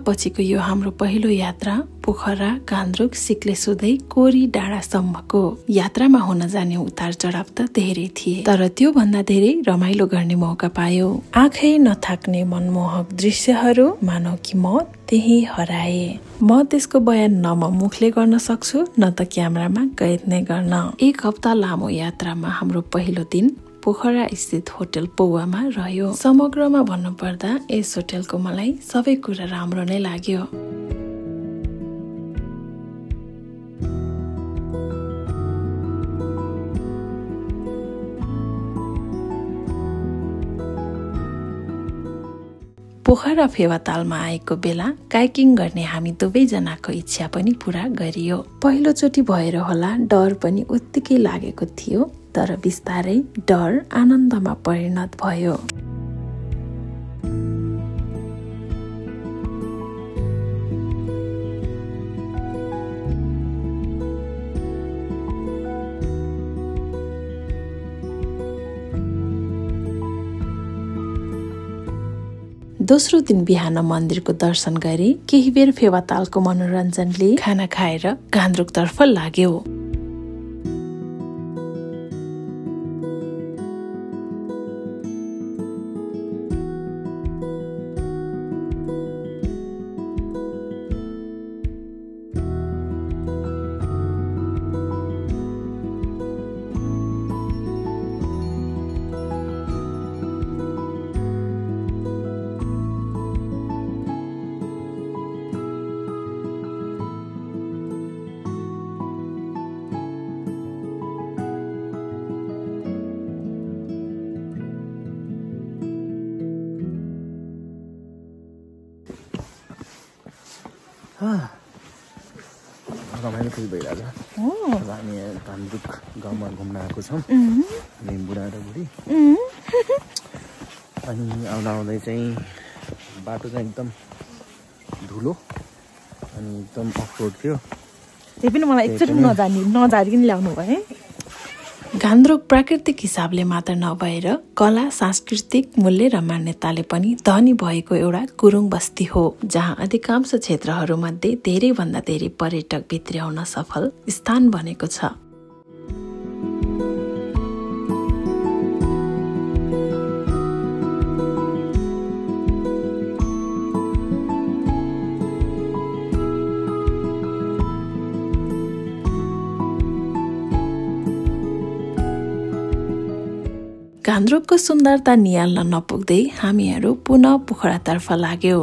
पछिको यो हाम्रो पहिलो यात्रा पोखरा, गान्द्रुक, सिक्लेसुदै कोरी डाँडासम्मको यात्रामा हुन जाने उतार चढाव त धेरै थिए, तर त्यो भन्दा धेरै रमाइलो गर्ने मौका पायो। आँखै नथाक्ने मनमोहक दृश्यहरू मानौ कि म त्यही हराए। म त्यसको बयान न म मुखले गर्न सक्छु न त क्यामेरामा कैद नै गर्न। 1 हप्ता लामो यात्रामा हाम्रो पहिलो दिन पोखरा स्थित होटल पौवामा रह्यो। समग्रमा भन्नुपर्दा यस होटलको मलाई सबै कुरा राम्रो नै लाग्यो। पोखरा फेवातालमा आएको बेला काइकिङ गर्ने हामी दुवैजनाको इच्छा पनि पूरा गरियो। पहिलोचोटि भएर होला डर पनि उत्तिकै लागेको थियो, तर बिस्तारै डर आनन्दमा परिणत भयो। दोस्रो दिन बिहान मन्दिरको दर्शन गरी केही बेर फेवातालको मनोरञ्जनले खाना खाएर गान्द्रुकतर्फ लाग्यो। रमाइलो फिल भइरहेछ। हामी गान्द्रुक गाउँमा घुम्न आएको छौँ, हामी बुढा र बुढी। अनि आउँदा आउँदै चाहिँ बाटो चाहिँ एकदम धुलो अनि एकदम अफरोड थियो। त्यही पनि मलाई एकचोटि नजारिकन ल्याउनु भयो। गान्द्रुक प्राकृतिक हिसाबले मात्र नभएर कला, सांस्कृतिक मूल्य र मान्यताले पनि धनी भएको एउटा गुरुङ बस्ती हो, जहाँ अधिकांश क्षेत्रहरूमध्ये धेरैभन्दा धेरै पर्यटक भित्र्याउन सफल स्थान बनेको छ। गान्द्रुकको सुन्दरता निहाल्न नपुग्दै हामीहरू पुनः पोखरातर्फ लाग्यो।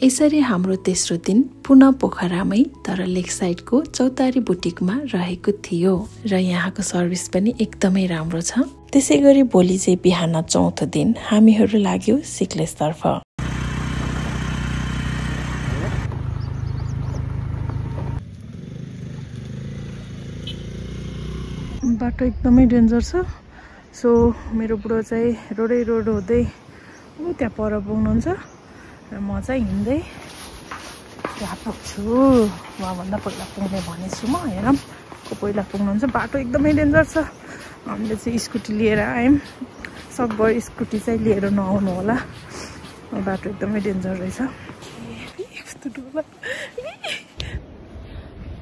यसरी हाम्रो तेस्रो दिन पुनः पोखरामै तर लेक साइडको चौतारी बुटिकमा रहेको थियो र यहाँको सर्भिस पनि एकदमै राम्रो छ। त्यसै गरी भोलि चाहिँ बिहान चौथो दिन हामीहरू लाग्यो सिक्लेसतर्फ। बाटो एकदमै डेन्जर छ। सो मेरो बुढो चाहिँ रोड हुँदै त्यहाँ पर पुग्नुहुन्छ र म चाहिँ हिँड्दै त्यहाँ पुग्छु। उहाँभन्दा पहिला पुग्ने भनेछु म। हेरौँ को पहिला पुग्नुहुन्छ। बाटो एकदमै डेन्जर छ। हामीले चाहिँ स्कुटी लिएर आयौँ। सकभर स्कुटी चाहिँ लिएर नआउनु होला, बाटो एकदमै डेन्जर रहेछ।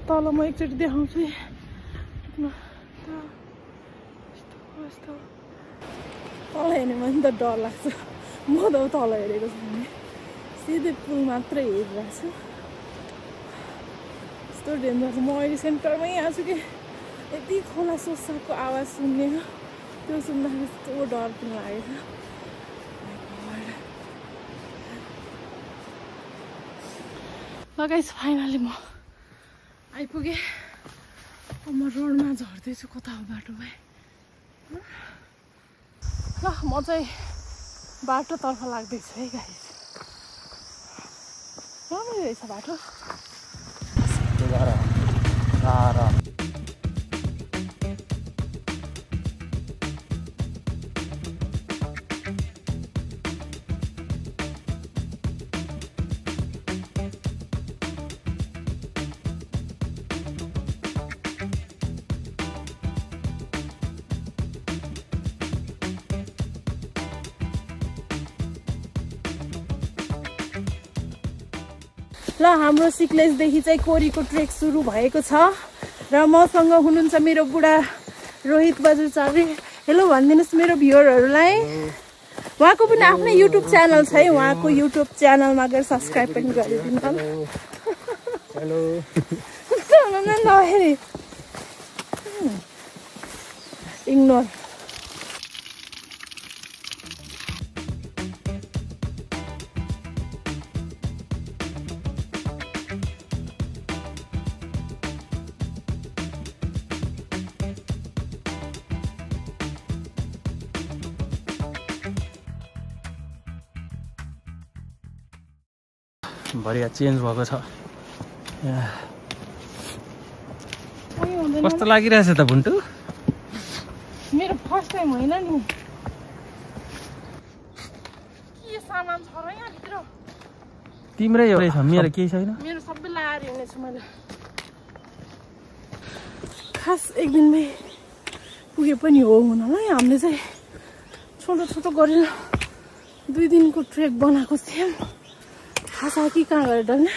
तल म एकचोटि देखाउँछु। तल हेर्ने भने त डर लाग्छ। म त तल हेरेको छैन, सिधै पुल मात्रै हेरिरहेको छु। यस्तो डेन्जर छ। म अहिले सेन्टरमै आएको छु कि यति खोला सोसाको आवाज सुन्ने, त्यो सुन्दाखेरि यस्तो डर पनि लागेको छ। गाइस फाइनली म आइपुगेँ। म रोडमा झर्दैछु। कता हो बाटो भाइ? ल म चाहिँ बाटोतर्फ लाग्दैछु है गाइस। राम्रो रहेछ बाटो। ल हाम्रो सिक्लेसदेखि चाहिँ कोरीको ट्रेक सुरु भएको छ र मसँग हुनुहुन्छ मेरो बुढा रोहित बजाचार्य। हेलो भनिदिनुहोस् मेरो भ्युअरहरूलाई। उहाँको पनि आफ्नै युट्युब च्यानल छ है, उहाँको युट्युब च्यानलमा गएर सब्सक्राइब पनि गरिदिनु होला। Hello ignore. भरिया चेन्ज भएको छ। कस्तो लागिरहेछ त बुन्टु? मेरो फर्स्ट टाइम होइन नि। के सामान छ र यहाँ भित्र? तिम्रै एउटै छ, मेरो केही छैन। मेरो सबै लाएर हिँड्नेछु मैले। खास एक दिनमै पुगे पनि हो हुनलाई। हामीले चाहिँ छोटो छोटो गरेर 2 दिनको ट्रेक बनाएको थियौँ। थाहा छ कि कहाँ गएर डल्ने?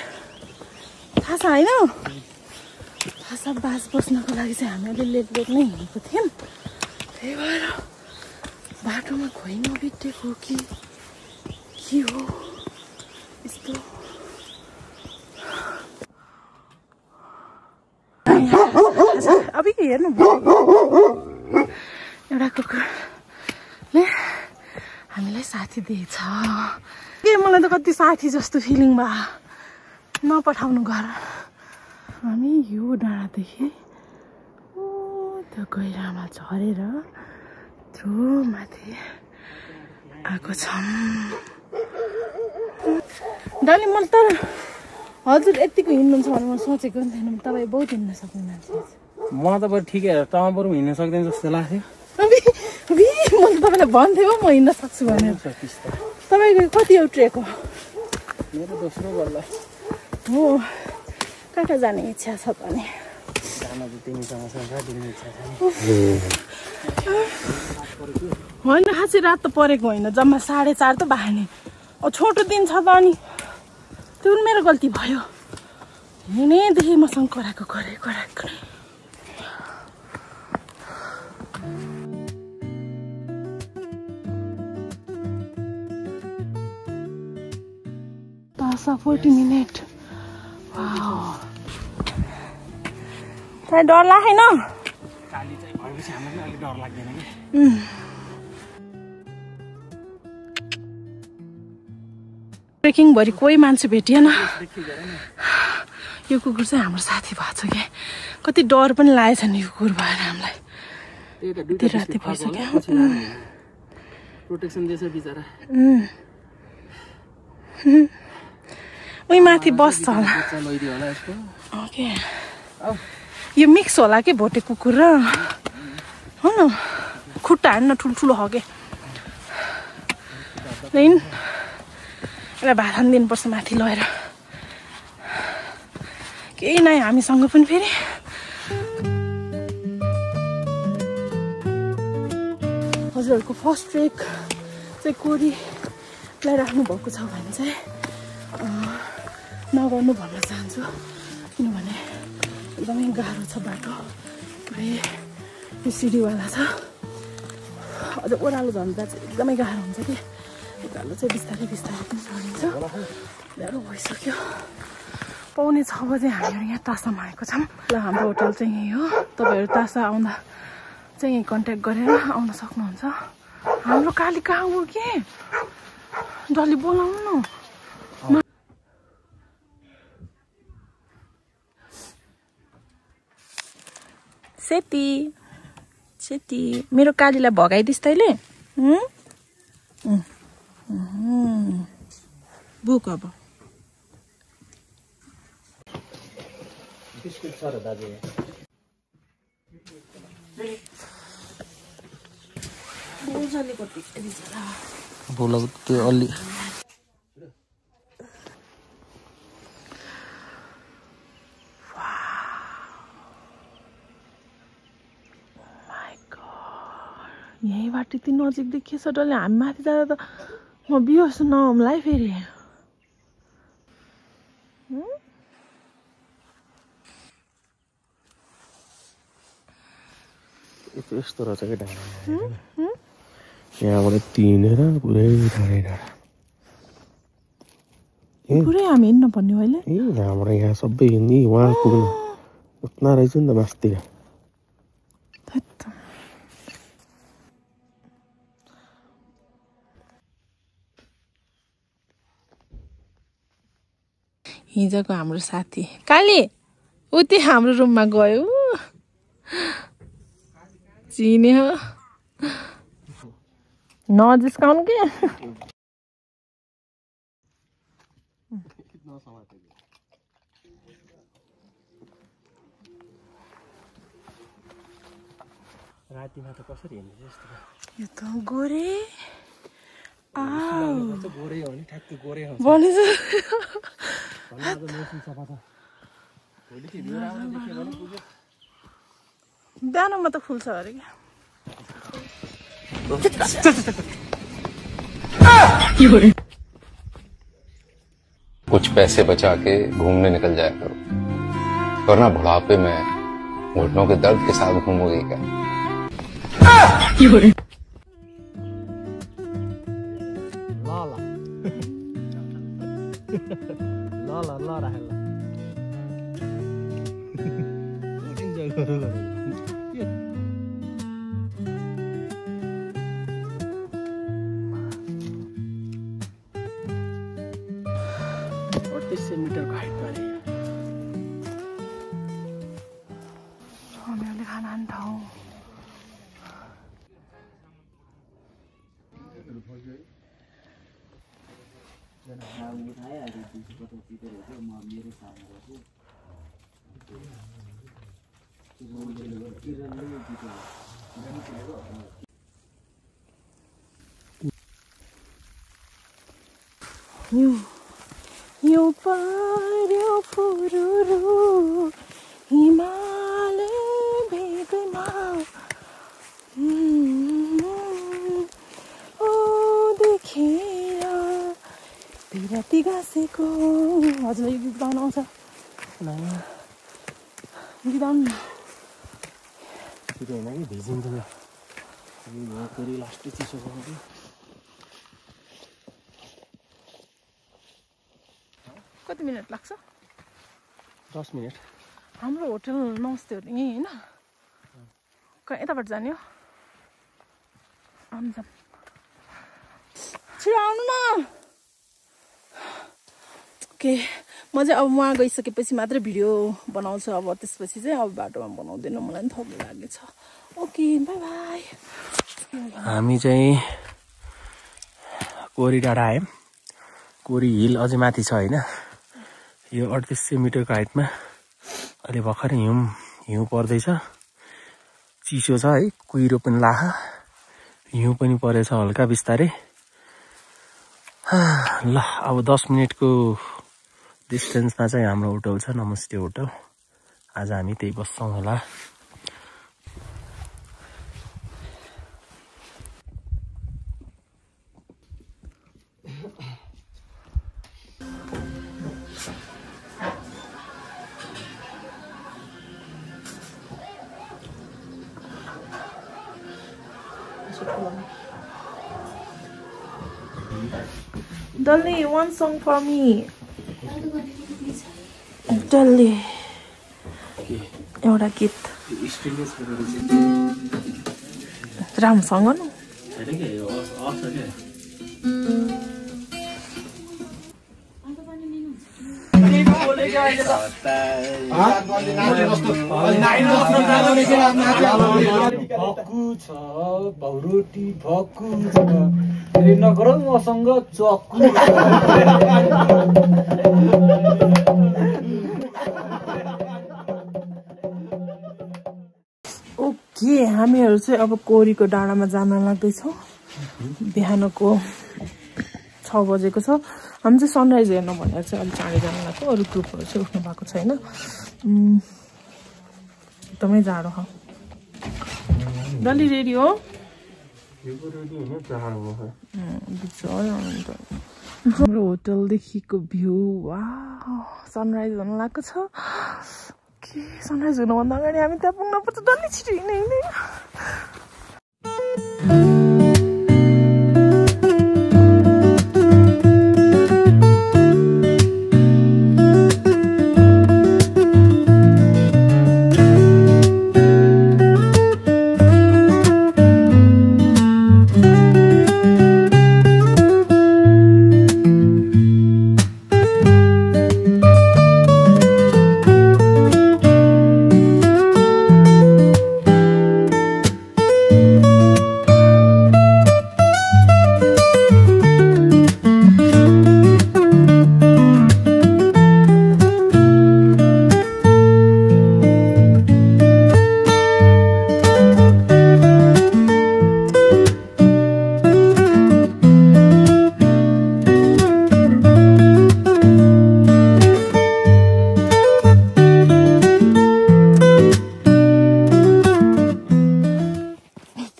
थाहा छ होइन? थाहा छ बास बस्नको लागि चाहिँ हामीले लेट नै हिँडेको थियौँ। त्यही भएर बाटोमा खोइ नबितेको कि के हो यस्तो। अब के हेर्नु एउटा कुकुरले हामीलाई साथी दिएछ। के मलाई त कति साथी जस्तो फिलिङ भयो। नपठाउनु घर। हामी यो डाँडादेखि त्यो गहिरामा झरेर त्यो माथि आएको छौँ। डाली मैले तर हजुर यतिको हिँड्नुहुन्छ भने म सोचेको पनि थिएन। तपाईँ बहुत हिँड्न सक्ने मान्छे। मलाई त बरु ठिकै हो, तँ बरु हिँड्न सक्दैन जस्तो लाग्थ्यो। मैले तपाईँलाई भन्थेँ म हिँड्न सक्छु भनेर। तपाईँको कति हो ट्रेक हो? मेरो दोस्रो बल्ल हो। कहाँ कहाँ जाने इच्छा छ भने? होइन खासै रात त परेको होइन, जम्मा 4:30 त भयो नि। छोटो दिन छ त अनि त्यो पनि मेरो गल्ती भयो। हिँडेदेखि मसँग कराएको। तासा 40 मिनट। ताई डर लागेन? काली चाहिँ भएपछि हामीलाई अलि डर लाग्दैन कि। ट्रेकिङ भरि कोही मान्छे भेटिएन। यो कुकुर चाहिँ हाम्रो साथी भएको छ कि कति डर पनि लागेछ नि यो कुकुर भएर हामीलाई। यति राति भइसक्यो। प्रोटेक्सन दिएछ बिचरा। उही माथि बस्छ होला। ओके यो मिक्स होला के भोटे कुकुर र हो न। खुट्टाहरू न ठुल्ठुलो हो के। यसलाई भात दिनुपर्छ माथि लगेर। केही नै हामीसँग पनि फेरि। हजुरहरूको फर्स्ट ट्रेक चाहिँ कोरीलाई राख्नु भएको छ भने चाहिँ नगर्नु भन्न चाहन्छु। किनभने एकदमै गाह्रो छ बाटो। पुरै यो सिडीवाला छ। अझ ओह्रालो झन्दा चाहिँ एकदमै गाह्रो हुन्छ कि। उकालो चाहिँ बिस्तारै पनि चढिन्छ। गाह्रो भइसक्यो। 5:45 बजे हामीहरू यहाँ तासामा आएको छौँ। ल हाम्रो होटल चाहिँ यही हो। तपाईँहरू तासा आउँदा चाहिँ यहीँ कन्ट्याक्ट गरेर आउन सक्नुहुन्छ। हाम्रो काली कहाँ हो के? डल्ली बोलाउनु न। सेती मेरो कालीलाई भगाइदिस् तैँले? बुक अब बिस्कुट छ र दाजु। बोलाको त्यो अलि यहीँबाट यति नजिक देखिएछ डल्लै। हामी माथि जाँदा त म बिहोस नहोम्ला है फेरि। यस्तो रहेछ कि डाँडा यहाँबाट तिनेर पुरै डाँडै डाँडा पुरै हामी हिँड्न पर्ने अहिले ए यहाँबाट यहाँ सबै हिँड्ने वहाँ पुग्नु उतना रहेछ नि त मास्तिर हिजोको हाम्रो साथी काली उति हाम्रो रुममा गयो चिन्यो नजिस्काउनु के रातिमा त कसरी हिँड्ने यस्तो यो त गोरे गोरे हो नि ठ्याक्कै गोरे हो भनेछ मौसम सफा छ भोलिदेखि भिउ राम्रो देखियो भने पुग्यो बिहानमा त फुल्छ अरे क्या कुछ पैसे बचा के घूमने निकल जाया करो वरना बुढ़ापे में घुटनों के दर्द के साथ घूमोगी क्या मिटरको हाइटमा हामीहरूले खाना खाने ठाउँ यो पर्यो फुरुरु हिमालय भेगमा ओ देखेर बिराती गाँसेको हजुरलाई यो गीत गाउन आउँछ गीत गाउनु होइन कि भिजिन्छ फेरि लास्टै चिसो गर्नु कति मिनट लाग्छ 10 मिनट हाम्रो होटल नमस्ते हो नि होइन यताबाट जाने हो आउँछ छिटो आउनु न ओके म चाहिँ अब वहाँ गइसकेपछि मात्रै भिडियो बनाउँछु अब त्यसपछि चाहिँ अब बाटोमा बनाउँदैन मलाई पनि थप्नु लागेछ ओके बाई बाई हामी चाहिँ कोरी डाँडा आयौँ कोरी हिल अझै माथि छ होइन यो 3800 मिटरको हाइटमा अहिले भर्खरै हिउँ पर्दैछ चिसो छ है कुहिरो पनि लाख हिउँ पनि परेछ हल्का बिस्तारै ल अब 10 मिनटको डिस्टेन्समा चाहिँ हाम्रो होटल छ नमस्ते होटल आज हामी त्यही बस्छौँ होला Dolly, one song for me. Dolly. एउटा गीत राम्रोसँग गर्नु भक्कु छ भौरोटी भक्कु छ नगर मसँग चक्कु ओके हामीहरू चाहिँ अब कोरीको डाँडामा जान लाग्दैछौँ बिहानको 6 बजेको छ हामी चाहिँ सनराइज हेर्न भनेर चाहिँ अलिक चाँडै जानु लाग्यो अरू ग्रुपहरू चाहिँ उठ्नु भएको छैन एकदमै जाडो हो डल्ली रेडी हो हाम्रो होटलदेखिको भ्यू वा सनराइज हुन लागेको छ के सनराइज हुनुभन्दा अगाडि हामी त्यहाँ पुग्नुपर्छ डल्लै छिटो हिँड्ने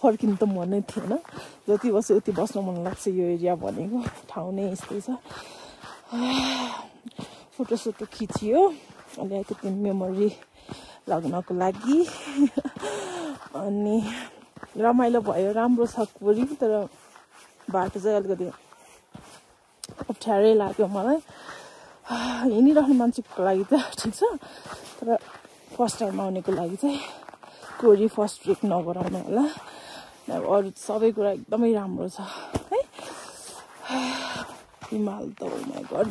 फर्किनु त मनै थिएन जति बस्यो उति बस्न मन लाग्छ यो एरिया भनेको ठाउँ नै यस्तै छ फोटोसोटो खिचियो अलिकति मेमोरी लाग्नको लागि अनि रमाइलो भयो राम्रो छ कोरी तर बाटो चाहिँ अलिकति अप्ठ्यारै लाग्यो मलाई हिँडिरहने मान्छेको लागि त ठिक छ तर फर्स्ट टाइम आउनेको लागि चाहिँ कोरी फर्स्ट ट्रिप नगराउनु होला अरू सबै कुरा एकदमै राम्रो छ है हिमाल त हो माइ गॉड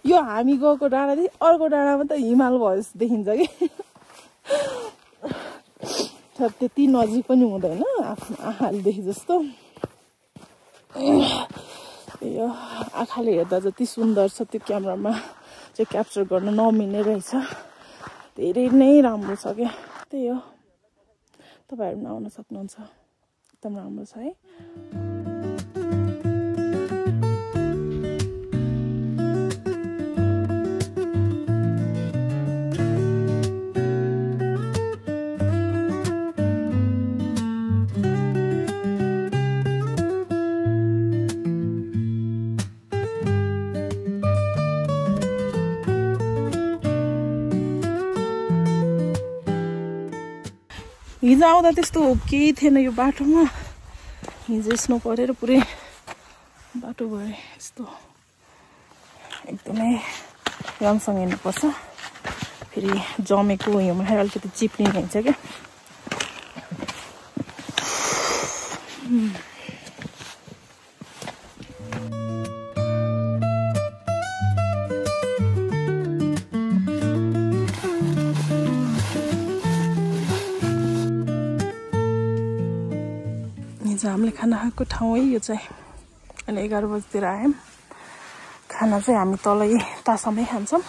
यो हामी गएको डाँडादेखि अर्को डाँडामा त हिमाल भयो जस्तो देखिन्छ कि तर त्यति नजिक पनि हुँदैन आफ्नो आँखाले देखे जस्तो यो आँखाले हेर्दा जति सुन्दर छ त्यो क्यामेरामा चाहिँ क्याप्चर गर्न नमिल्ने रहेछ धेरै नै राम्रो छ क्या त्यही हो तपाईहरु पनि आउन सक्नुहुन्छ एकदम राम्रो छ है हिजो आउँदा त्यस्तो केही थिएन यो बाटोमा हिजो स्नो परेर पुरै बाटो भए यस्तो एकदमै राम्रोसँग हिँड्नुपर्छ फेरि जमेको हिउँमा अलिकति चिप्लिने हुन्छ क्या हामीले खाना खाएको ठाउँ है यो चाहिँ अहिले 11 बजीतिर आयौँ खाना चाहिँ हामी तलै तासामै खान्छौँ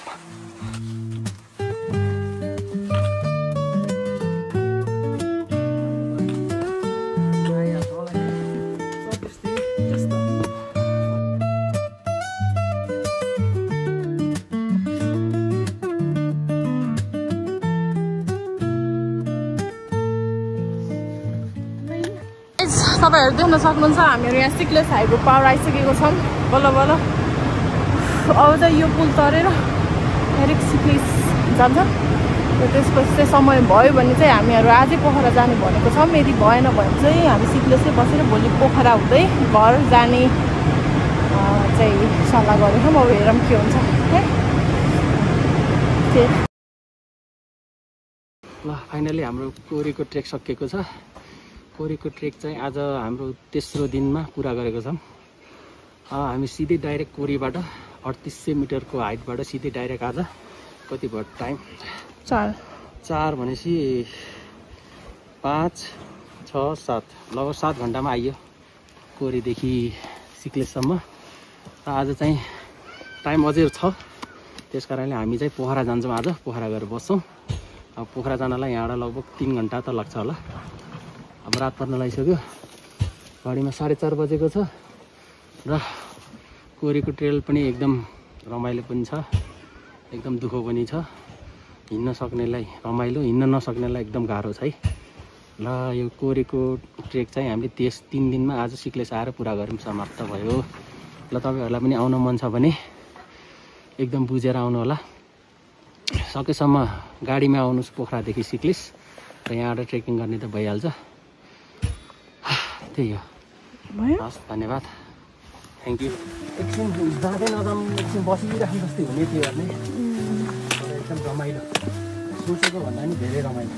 तपाईहरु देख्न सक्नुहुन्छ हामीहरु यहाँ सिक्लेस हाइवे पार आइसकेको छौं बल्ल बल्ल अब चाहिँ यो पुल तरेर डाइरेक्ट सिक्लेस जान्छ र त्यसपछि चाहिँ समय भयो भने चाहिँ हामीहरु आजै पोखरा जाने भनेको छौं यदि भएन भने चाहिँ हामी सिक्लेसै बसेर भोलि पोखरा हुँदै घर जाने चाहिँ सल्लाह गरेको अब हेरौँ के हुन्छ है ल फाइनली हाम्रो कोरीको ट्रेक सकिएको छ कोरीको ट्रेक चाहिँ आज हाम्रो तेस्रो दिनमा पुरा गरेको छौं हामी सिधै डाइरेक्ट कोरीबाट 3800 मिटरको हाइटबाट सिधै डाइरेक्ट आज कति भयो टाइम 4 भनेपछि 5 6 7 लगभग 7 घण्टामा आइयो कोरीदेखि सिक्लेससम्म आज चाहिँ टाइम अझै छ त्यसकारणले हामी चाहिँ पोखरा जान्छौँ आज पोखरा गएर बस्छौँ अब पोखरा जानलाई यहाँबाट लगभग 3 घण्टा त लाग्छ होला अब रात पर्न लागिसक्यो घडीमा 4:30 बजेको छ र कोरीको ट्रेल पनि एकदम रमाइलो पनि छ एकदम दुःख पनि छ हिँड्न सक्नेलाई रमाइलो हिँड्न नसक्नेलाई एकदम गाह्रो छ है ल यो कोरीको ट्रेक चाहिँ हामीले 3 दिनमा आज सिक्लेस आएर पुरा गरौँ समाप्त भयो ल तपाईहरुलाई पनि आउन मन छ भने एकदम बुझेर आउनु होला सकेसम्म गाडीमा आउनुहोस् पोखरादेखि सिक्लिस र यहाँबाट ट्रेकिङ गर्ने त भइहाल्छ। त्यही हो। हस् धन्यवाद, थ्याङ्क यू। एकछिन जाँदै नजाउँ, एकछिन बसिराख्नु जस्तै हुने थियो भने एकदम रमाइलो, सोचेको भन्दा नि धेरै रमाइलो।